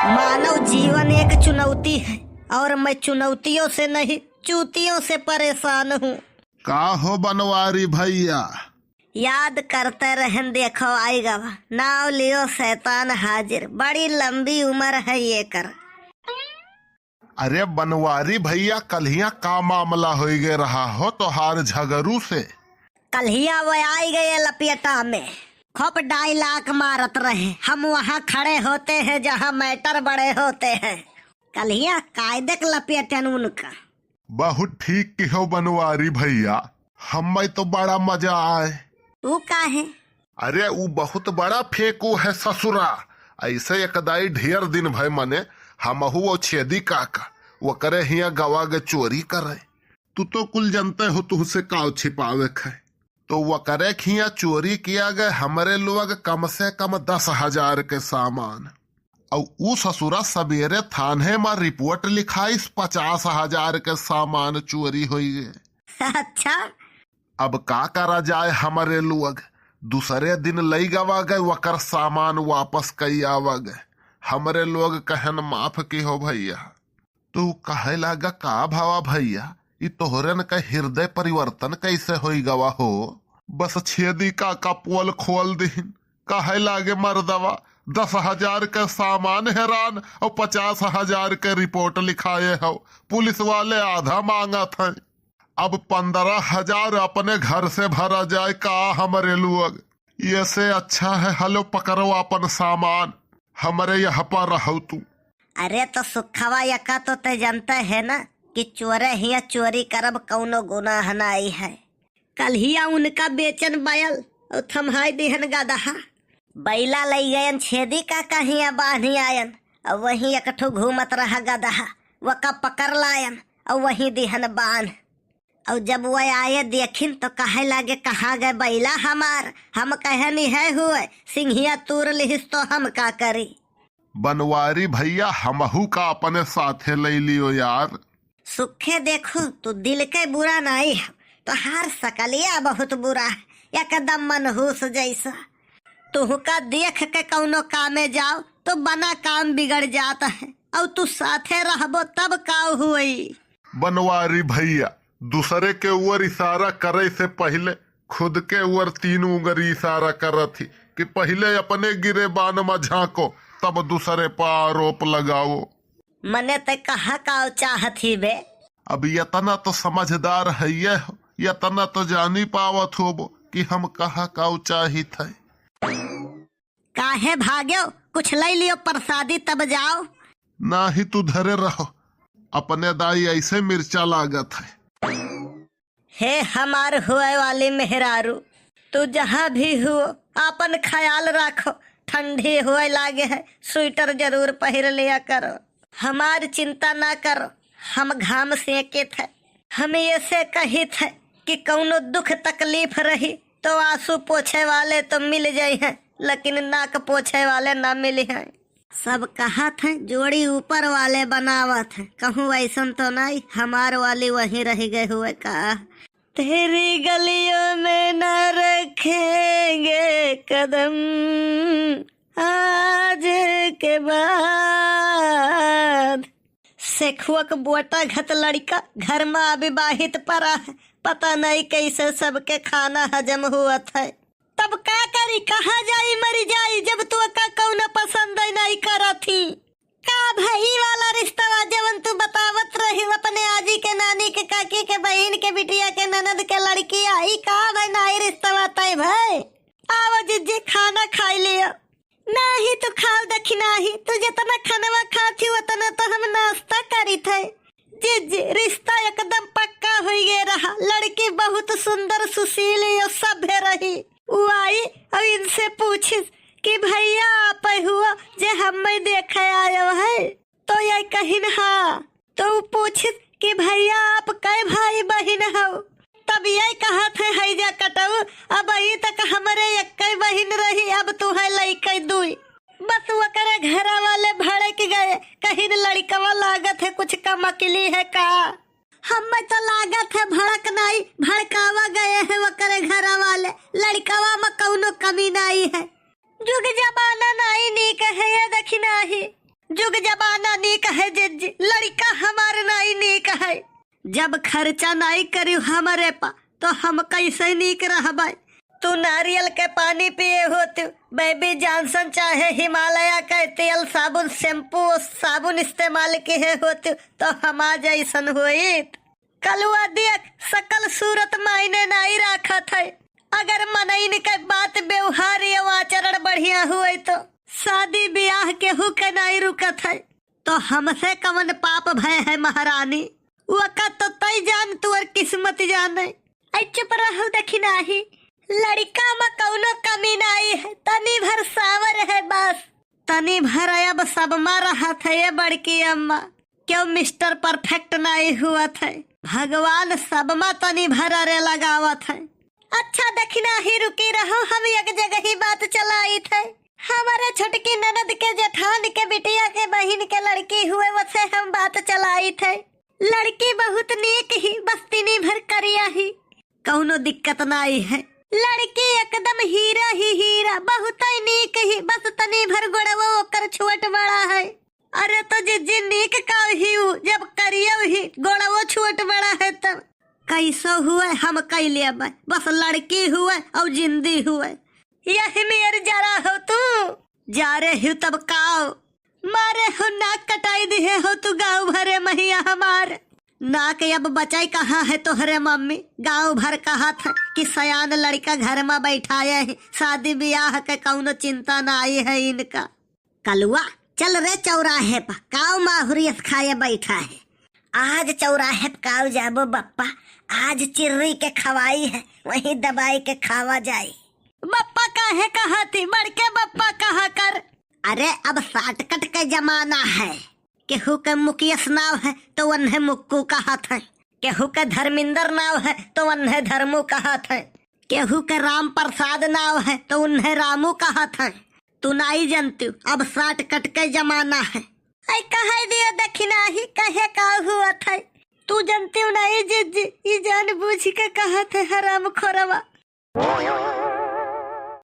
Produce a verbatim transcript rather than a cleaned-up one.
मानव जीवन एक चुनौती है और मैं चुनौतियों से नहीं, चूतियों से परेशान हूँ। का हो बनवारी भैया? याद करते रहन, देखो आई गवा, नाव लियो शैतान हाजिर, बड़ी लंबी उम्र है ये कर। अरे बनवारी भैया, कल्हिया का मामला होई गए रहा हो तोहार झगरू से? कल्हिया वो आई गए लपेटा में, खूब डायलॉग मारत रहे, "हम वहाँ खड़े होते हैं जहाँ मैटर बड़े होते हैं।" कल्हिया कायदे के लपेटन उनका। बहुत ठीक किहो बनवारी भैया, हमें तो बड़ा मजा आए। ऊ काहे? अरे ऊ बहुत बड़ा फेंकू है ससुरा, ऐसे एक दाई ढेर दिन भय मने हमहू वो छेदी काका ओकरे हिया गवा गे चोरी करे। तू तो कुल जनते हो तुहसे काव छिपावे खे। तो वकरे खिया चोरी किया गए हमरे लोग कम से कम दस हजार के सामान। अउ ऊ ससुरा सबेरे थाने मा रिपोर्ट लिखाइस पचास हजार के सामान चोरी होई गए। अच्छा। अब का करा जाए हमरे लोग, दूसरे दिन लई गवा गए वकर सामान वापस कई आवा गए। हमरे लोग कहन माफ किहो भैया। तू कहे लागा का भावा भैया, ई तोहरन का हृदय परिवर्तन कैसे होई गवा हो? बस छेदी काका पोल खोल दिहिन, कहे लागे मर्दवा, दस हजार के सामान हेरान और पचास हजार के रिपोर्ट लिखाए हो, पुलिस वाले आधा मांगत हैं। अब पन्द्रह हजार अपने घर से भरा जाए का हमरे लोग? ये से अच्छा है, हलो पकड़ो अपन सामान, हमरे यहाँ पर रहो तू। अरे तो सुखवा यका तो ते जानते है ना कि चोरे हिया चोरी करब कौनो गुनाह नाई है। कल्हिया उनका बेचन बैल और थम्हाई दिहन गदहा। बैला लई गयन छेदी काका हिया बान्ही आयन, और वहीं एक ठो घूमत रहा गदहा, वका पकड़ लायन और वहीं दिहन बान्ह। और जब वह आए देखिन तो कहे लागे, "कहाँ गए बैला हमार?" हम कहनी है हुए, "सिंहिया तूर लिहिस तो हम का करी?" बनवारी भैया, हमहू का अपने साथे ले लियो यार। सुखे देखो, तू दिल के बुरा नहीं है, तोहार सकलिया बहुत बुरा है, एकदम मनहूस जैसा। तुहका देख के कौनो कामे जाओ तो बना काम बिगड़ जात है, और तू साथे रहबो तब का हुई? बनवारी भैया, दूसरे के ओर इशारा करे से पहिले खुद के ओर तीन उंगरी इशारा करत ही कि पहिले अपने गिरे बान में झांको, तब दूसरे पर आरोप लगाओ। मने ते कहा का चाहत ही बे? अब यतना तो समझदार है ये, यतना तो जानी पावत होबो कि हम कहा का चाहित है। काहे भाग्यो? कुछ लई लियो प्रसादी तब जाओ। नाही तू धरे रहो, अपने दाई ऐसे मिर्चा लागत है। हे हमार हुए वाली मेहरारू, तू जहाँ भी हुओ, आपन ख्याल राखो। ठंडी हुए लागे है, स्वेटर जरूर पहिर लिया करो। हमार चिंता ना करो, हम घाम सेके थे। हम ये से कही थे कि कौनो दुख तकलीफ रही तो आंसू पोछे वाले तो मिल जाई हैं, लेकिन नाक पोछे वाले ना मिली हैं। सब कहत हैं जोड़ी ऊपर वाले बनावत हैं, कहूँ ऐसन तो नहीं हमार वाली वहीं रह गए हुए का। तेरी गलियों में ना रखेंगे कदम आज के बाद। सेखुआ के बोटा घत लड़का घर में अविवाहित परा है, पता नहीं कैसे सबके खाना हजम हुआ था। तब का करी, कहाँ जाई मरी जाई, जब तू का कौनो पसंद नहीं करत ही। का भई वाला रिश्तवा जवन तू बतावत रही अपने आजी के, नानी के, काकी के, बहिन के, बिटिया के, ननद के लड़किया, ई का भई नाई रिश्तवा तय भई? आवा जिज्जी खाना खाई लियो। नाही तू खाल दखिनाही, तू जितना खानवा खात ही उतना तो हम नाश्ता करी थे। जिज्जी, रिश्ता एकदम पक्का हुई गए रहा। लड़की बहुत सुंदर, सुशील और सभ्य रही। उ आई और इनसे पूछिस कि भैया आप हुआ जे हमें देखे आयो है? तो ये कहिन हाँ। तो उ पूछिस कि भैया आप कै भाई बहिन हो? तब ये कहत है, हैजा कटऊ, अबही तक हमरे एक्कै बहिन रही, अब तू है लइकै दुई। बस ओकरे घरा वाले भड़क गए, कहिन लड़कवा लागत है कुछ कमकली है का? हमें तो लागत है भड़क नाई, भड़कावा गए है ओकरे घरा वाले। लड़कवा में कौनो कमी नाई है। जुग जमाना नाई नीक है ये दखिनाही। जुग जमाना नीक है जिज्जी, लड़िका हमार नाई नीक है। जब खर्चा नाई करियो हमरे पा, तो हम कैसे नीक रहबै? तू नारियल के पानी पिए होतू, बेबी जॉनसन चाहे हिमालया के तेल, साबुन, शैम्पू, साबुन इस्तेमाल किए होतू, तो हमार जैसन होइत? कलुआ देख, सकल सूरत मायने नाई राखत है। अगर मनइन के बात, व्यवहार या आचरण बढ़िया हुए तो शादी ब्याह केहू के नाई रुकत है। तो हमसे कवन पाप भय है महारानी? वका तो तई जान, तुअर किस्मत जाने। ऐ चुप रहू दखिनाही, लड़िका में कौनो कमी नाई है, तनी भर सावर है बस। तनी भर अब सबमा रहत है ये बड़की अम्मा, क्यों मिस्टर परफेक्ट नाई हुअत है? भगवान सबमा तनी भर अरे लगावत है। अच्छा दखिनाही रुकी रहो, हम एक जगही बात चलाइत है। हमरे छोटकी ननद के जेठान के बिटिया के बहिन के लड़की हुए, वसे हम बात चलाइत है। लड़की बहुत नीक ही, बस तनी भर करिया ही। कौनो दिक्कत नाई है। लड़की एकदम हीरा ही हीरा, बहुत ही नीक ही, बस तनी भर गोड़वो ओकर छोट बड़ा है। अरे तो जिज्जी नीक का ही उ, जब करियो ही, गोड़वो छोट बड़ा है तब। कैसो हुए हम कई लेबै, बस लड़की हुए और जिंदी हुए। यही मेर जरा हो तू। जा रे हूँ तब काओ। मारे हो नाक कटाई दिहे हो तू गाँव भरे महिया हमार। नाक अब बचाई कहाँ है तोहरे मम्मी? गाँव भर कहत है कि सयान लड़िका घर में बैठाए है, शादी ब्याह के कौनो चिंता नाई है इनका। कलुआ, चल रे चौराहे पर, काऊ माहुरियस खाए बैठा है। आज चौराहे पर काऊ जाबो बप्पा, आज चिर्री के खवाई है, वहीं दबाई के खावा जाई। बप्पा काहे कहा थी, बड़के बप्पा कहा कर। अरे अब शॉर्टकट के जमाना है, केहू के मुकेश नाव है तो वन्हे मुक्कू कहत है, केहू के धर्मेंद्र नाव है तो वन्हे धर्मू कहत है, केहू के राम प्रसाद नाव है तो उन्हें रामू कहत है। तू नाई जनती, अब शॉर्टकट के जमाना है। ऐ कहे दियो दखिनाही, कहे का हुअत है? तू जनती नाई जिज्जी, ई जान बूझ के कहत है हराम खोरवा।